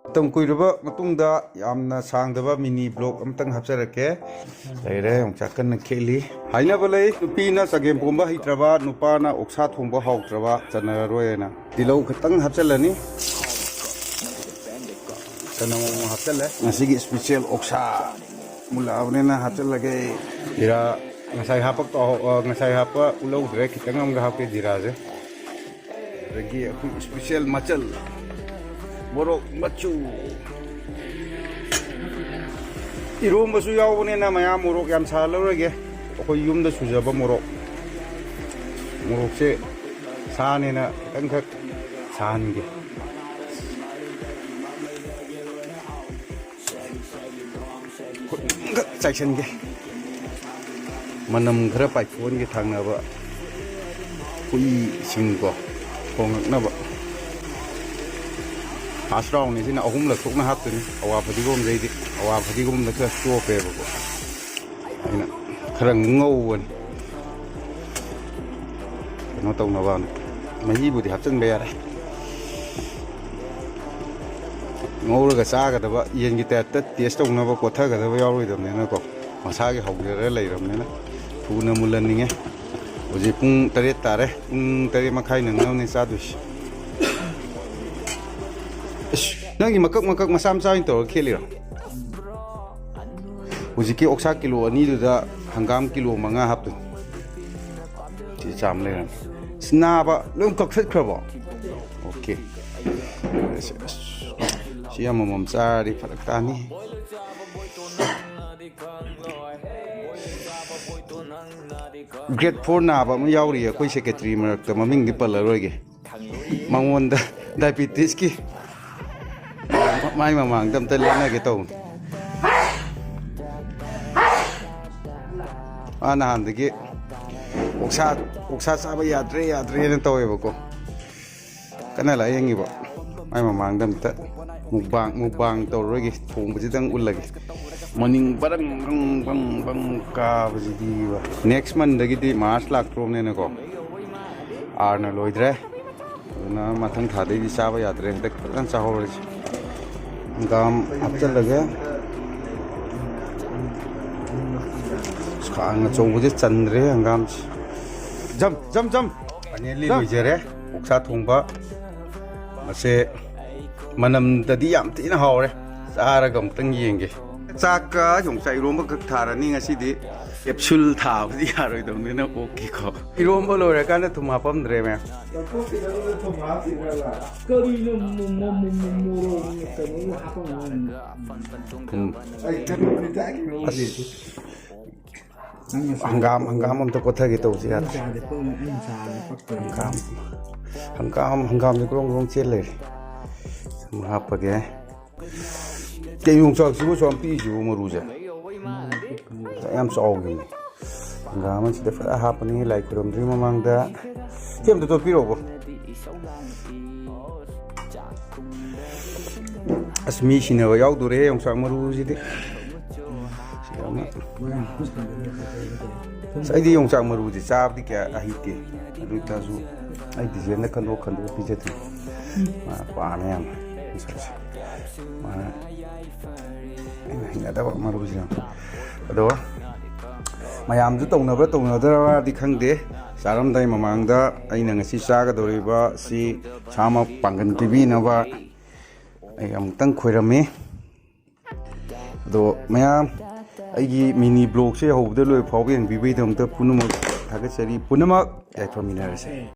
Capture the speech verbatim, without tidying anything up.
ꯃꯇꯝ ꯀꯨꯏꯔꯕ ꯃꯇꯨꯡꯗ ꯌꯥꯝꯅ ꯁꯥꯡꯗꯕ mini vlog ꯑꯃꯇꯪ ꯍꯥꯞꯆꯔꯛꯀꯦ꯫ ꯂꯩꯔꯦ, ꯌꯣꯡꯆꯥꯛ ꯀꯟꯅ ꯈꯦꯠꯂꯤ꯫ ꯍꯥꯏꯅꯕ ꯂꯩ, ꯅꯨꯄꯤꯅ ꯆꯒꯦꯝ ꯄꯣꯝꯕ ꯍꯩꯇ꯭ꯔꯕ, ꯅꯨꯄꯥꯅ ꯑꯣꯛꯁꯥ ꯊꯣꯡꯕ ꯍꯥꯎꯇ꯭ꯔꯕ ꯆꯟꯅꯔꯔꯣꯏ ꯍꯥꯏꯅ꯫ ꯇꯤꯜꯍꯧ ꯈꯤꯇꯪ ꯍꯥꯞꯆꯜꯂꯅꯤ꯫ ꯆꯅꯝ ꯑꯃꯨꯛ ꯍꯥꯞꯆꯜꯂꯦ꯫ ꯉꯁꯤꯒꯤ special ꯑꯣꯛꯁꯥ ꯃꯨꯜꯂꯛꯑꯕꯅꯤꯅ ꯍꯥꯞꯆꯜꯂꯒꯦ꯫ ꯖꯤꯔꯥ ꯉꯁꯥꯏ ꯍꯥꯞꯄ ꯀꯥꯎ-, ꯑ, ꯉꯁꯥꯏ ꯍꯥꯞꯄ ꯎꯠꯍꯧꯗ꯭ꯔꯦ, ꯈꯤꯇꯪ ꯑꯃꯒ ꯍꯥꯞꯀꯦ ꯖꯤꯔꯥꯁꯦ꯫ ꯑꯗꯒꯤ ꯑꯩꯈꯣꯏ special ꯃꯆꯜ, ꯃꯣꯔꯣꯛ ꯃꯆꯨ꯫ ꯏꯔꯣꯝꯕꯁꯨ ꯌꯥꯎꯕꯅꯤꯅ ꯃꯌꯥꯝ ꯃꯣꯔꯣꯛ ꯌꯥꯝ ꯁꯥꯍꯜꯂꯔꯣꯏꯒꯦ꯫ ꯑꯩꯈꯣꯏ ꯌꯨꯝꯗ ꯁꯨꯖꯕ ꯃꯣꯔꯣꯛ꯫ ꯃꯣꯔꯣꯛꯁꯦ ꯁꯥꯅꯦꯅ ꯈꯤꯇꯪꯈꯛ ꯁꯥꯍꯟꯒꯦ꯫ ꯈꯨꯠꯈꯛ ꯆꯥꯏꯁꯟꯒꯦ꯫ ꯃꯅꯝ ꯈꯔ ꯄꯥꯏꯊꯣꯛꯍꯟꯒꯦ ꯊꯥꯡꯅꯕ ꯍꯨꯏꯁꯤꯡꯀꯣ, ꯈꯣꯡꯉꯛꯅꯕ꯫ First roundꯅꯤ ꯁꯤꯅ, ꯑꯍꯨꯝꯂꯛ ꯊꯣꯛꯅ ꯍꯥꯞꯇꯣꯏꯅꯤ꯫ ꯑꯋꯥ ꯐꯗꯤꯒꯣꯝꯁꯦ ꯑꯩꯗꯤ, ꯑꯋꯥ ꯐꯗꯤꯒꯣꯝꯗ ꯈꯔ ꯆꯣꯞꯄꯦꯕꯀꯣ, ꯑꯩꯅ ꯈꯔ ꯉꯧꯕꯅꯤ꯫ ꯀꯩꯅꯣ ꯇꯧꯅꯕꯅ ꯃꯍꯤꯕꯨꯗꯤ ꯍꯥꯞꯆꯤꯟꯕ ꯌꯥꯔꯦ꯫ ꯉꯧꯔꯒ ꯆꯥꯒꯗꯕ ꯌꯦꯟꯒꯤ typeꯇ taste ꯇꯧꯅꯕ ꯀꯣꯠꯊꯒꯗꯕ ꯌꯥꯎꯔꯣꯏꯗꯕꯅꯤꯅꯀꯣ, ꯃꯁꯥꯒꯤ ꯍꯧꯖꯔ ꯂꯩꯔꯕꯅꯤꯅ ꯊꯨꯅ ꯃꯨꯜꯍꯟꯅꯤꯡꯉꯦ꯫ ꯍꯧꯖꯤꯛ ꯄꯨꯡ ꯇꯔꯦꯠ ꯇꯥꯔꯦ, ꯄꯨꯡ ꯇꯔꯦꯠ ꯃꯈꯥꯏ ꯅꯪꯅꯕꯅꯦ ꯆꯥꯗꯣꯏꯁꯦ꯫ ꯑꯁ, ꯅꯪꯒꯤ ꯃꯀꯛ ꯃꯀꯛ ꯃꯆꯥ ꯃꯆꯥ ꯑꯣꯏꯅ ꯇꯧꯔꯒ ꯈꯦꯠꯂꯤꯔꯣ? ꯍꯧꯖꯤꯛꯀꯤ ꯑꯣꯛꯁꯥ ꯀꯤꯂꯣ ꯑꯅꯤꯗꯨꯗ ꯍꯪꯒꯥꯝ ꯀꯤꯂꯣ ꯃꯉꯥ ꯍꯥꯞꯇꯣꯏꯅꯤ꯫ ꯁꯤ ꯆꯥꯝ ꯂꯩꯔꯝꯃꯦ꯫ ꯑꯁ, ꯅꯥꯕ ꯂꯣꯏ ꯀꯛꯊꯠꯈ꯭ꯔꯕꯣ? Okay꯫ ꯑꯁ, ꯑꯁ, ꯁꯤ ꯑꯃꯃꯝ ꯆꯥꯔꯗꯤ ꯐꯔꯛ ꯇꯥꯅꯤ꯫ Grade four ꯅꯥꯕ ꯑꯃ ꯌꯥꯎꯔꯤꯌꯦ ꯑꯩꯈꯣꯏ secretary ꯃꯔꯛꯇ, ꯃꯃꯤꯡꯗꯤ ꯄꯜꯂꯔꯣꯏꯒꯦ꯫ ꯃꯉꯣꯟꯗ diabetesꯀꯤ ꯃꯥꯏ ꯃꯃꯥꯡꯗ ꯑꯝꯇ ꯂꯦꯟꯅꯒꯦ ꯇꯧꯕꯅꯤ꯫ ꯃꯥ ꯅꯍꯥꯟꯗꯒꯤ ꯑꯣꯛꯁꯥ, ꯑꯣꯛꯁꯥ ꯆꯥꯕ ꯌꯥꯗ꯭ꯔꯦ, ꯌꯥꯗ꯭ꯔꯦꯅ ꯇꯧꯋꯦꯕꯀꯣ꯫ ꯀꯟꯅ ꯂꯥꯏꯌꯦꯡꯉꯤꯕ꯫ ꯃꯥꯏ ꯃꯃꯥꯡꯗ ꯑꯝꯇ mukbang, mukbang ꯇꯧꯔꯔꯣꯏꯒꯦ, ꯊꯣꯡꯕꯁꯤꯗꯪ ꯎꯠꯂꯒꯦ꯫ ꯃꯅꯤꯡ ꯕꯔꯪ ꯕꯪ ꯕꯪ ꯕꯪ ꯀꯥꯕꯁꯤꯗꯤꯕ꯫ Next monthꯗꯒꯤꯗꯤ March ꯂꯥꯛꯇ꯭ꯔꯣꯕꯅꯤꯅꯀꯣ, ꯑꯥꯔꯅ ꯂꯣꯏꯗ꯭ꯔꯦ꯫ ꯑꯗꯨꯅ ꯃꯊꯪ ꯊꯥꯗꯩꯗꯤ ꯆꯥꯕ ꯌꯥꯗ꯭ꯔꯦ, ꯍꯟꯗꯛ ꯐꯖꯅ ꯆꯥꯍꯧꯔꯁꯤ꯫ ꯍꯪꯒꯥꯝ ꯍꯥꯞꯆꯤꯜꯂꯒꯦ꯫ ꯈꯥꯡ ꯑꯆꯧꯕꯁꯦ ꯆꯟꯗ꯭ꯔꯦ ꯍꯪꯒꯥꯝꯁꯦ꯫ ꯖꯝ, ꯖꯝ, ꯖꯝ꯫ ꯐꯥꯏꯅꯦꯜꯂꯤ ꯂꯣꯏꯖꯔꯦ ꯑꯣꯛꯁꯥ ꯊꯣꯡꯕ꯫ ꯃꯁꯦ ꯃꯅꯝꯗꯗꯤ ꯌꯥꯝ ꯊꯤꯅ ꯍꯥꯎꯔꯦ꯫ ꯆꯥꯔꯒ ꯑꯃꯨꯛꯇꯪ ꯌꯦꯡꯒꯦ꯫ ꯆꯥꯛꯀ ꯌꯣꯡꯆꯥꯛ ꯏꯔꯣꯝꯕ ꯈꯛ ꯊꯥꯔꯅꯤ ꯉꯁꯤꯗꯤ꯫ ꯀꯦꯞꯁꯨꯜ ꯊꯥꯕꯗꯤ ꯌꯥꯔꯣꯏꯗꯕꯅꯤꯅ ꯑꯣꯛꯀꯤꯀꯣ꯫ ꯏꯔꯣꯝꯕ ꯂꯣꯏꯔꯀꯥꯟꯗ ꯊꯨꯝ ꯍꯥꯞꯄꯝꯗ꯭ꯔꯦ ꯃꯌꯥꯝ꯫ ꯀꯔꯤꯅꯣ ꯃꯣ-, ꯃꯣ-, ꯃꯣ-, ꯃꯣꯔꯣꯛ ꯀꯩꯅꯣ ꯍꯥꯞꯄꯝꯒꯅꯤ꯫ ꯊꯨꯝ꯫ ꯑꯁ꯫ ꯍꯪꯒꯥꯝ, ꯍꯪꯒꯥꯝ ꯑꯝꯇ ꯀꯣꯠꯊꯒꯦ ꯇꯧꯁꯤ ꯌꯥꯗ꯭ꯔꯦ꯫ ꯍꯪꯒꯥꯝ, ꯍꯪꯒꯥꯝ, ꯍꯪꯒꯥꯝꯁꯦ ꯒ꯭ꯔꯣꯡ ꯒ꯭ꯔꯣꯡ ꯆꯦꯜ ꯂꯩꯔꯦ꯫ ꯁꯨꯝ ꯍꯥꯞꯄꯒꯦ꯫ ꯀꯩ ꯌꯣꯡꯆꯥꯛꯁꯤꯕꯨ ꯁꯨꯝ ꯄꯤꯛꯏꯁꯤꯕꯨ ꯃꯔꯨꯁꯦ? ꯌꯥꯝ ꯆꯥꯎꯈꯤꯕꯅꯤ꯫ ꯍꯪꯒꯥꯝ ꯑꯃꯁꯤꯗ ꯐꯖꯅ ꯍꯥꯞꯄꯅꯤ ꯂꯥꯏ ꯈꯨꯔꯨꯝꯗ꯭ꯔꯤ ꯃꯃꯥꯡꯗ꯫ ꯁꯤ ꯑꯝꯇ ꯇꯣꯠꯄꯤꯔꯛꯎꯕ꯫ ꯑꯁ, ꯃꯤ ꯁꯤꯅꯕ ꯌꯥꯎꯗꯣꯔꯦ ꯌꯣꯡꯆꯥꯛ ꯃꯔꯨꯁꯤꯗꯤ꯫ ꯁꯤꯗ ꯑꯃ꯫ ꯑꯁ, ꯑꯩꯗꯤ ꯌꯣꯡꯆꯥꯛ ꯃꯔꯨꯁꯦ ꯆꯥꯕꯗꯤ ꯀꯌꯥ ꯍꯩꯇꯦ꯫ ꯑꯗꯨ ꯑꯣꯏꯇꯥꯔꯁꯨ ꯑꯩ ꯗꯤꯖꯦꯟꯗ ꯈꯟꯗꯣꯛ ꯈꯟꯗꯣꯛ ꯄꯤꯖꯗꯣꯏꯅꯤ꯫ ꯃꯥ ꯄꯥꯝꯃꯦ ꯌꯥꯝꯅ ꯌꯣꯡꯆꯥꯛꯁꯦ꯫ ꯃꯥꯅ ꯑꯩꯅ ꯍꯩꯅꯗꯕ ꯃꯔꯨꯁꯦ ꯌꯥꯝ꯫ ꯑꯗꯣ ꯃꯌꯥꯝꯁꯨ ꯇꯧꯅꯕ꯭ꯔꯥ ꯇꯧꯅꯗꯕ꯭ꯔꯥꯗꯤ ꯈꯪꯗꯦ꯫ ꯆꯥꯔꯝꯗꯥꯏ ꯃꯃꯥꯡꯗ ꯑꯩꯅ ꯉꯁꯤ ꯆꯥꯒꯗꯧꯔꯤꯕ ꯁꯤ ꯏꯁꯥꯃꯛ ꯄꯥꯡꯒꯟ ꯄꯤꯕꯤꯅꯕ ꯑꯩ ꯑꯃꯨꯛꯇꯪ ꯈꯣꯏꯔꯝꯃꯤ꯫ ꯑꯗꯣ ꯃꯌꯥꯝ, ꯑꯩꯒꯤ ꯃꯤꯅꯤ ꯕ꯭ꯂꯣꯒꯁꯦ ꯍꯧꯕꯗ ꯂꯣꯏꯕ ꯐꯥꯎꯕ ꯌꯦꯡꯕꯤꯕꯒꯤꯗꯃꯛꯇ ꯄꯨꯝꯅꯃꯛ ꯊꯥꯒꯠꯆꯔꯤ꯫ ꯄꯨꯝꯅꯃꯛ ꯌꯥꯏꯐꯃꯤꯟꯅꯔꯁꯦ꯫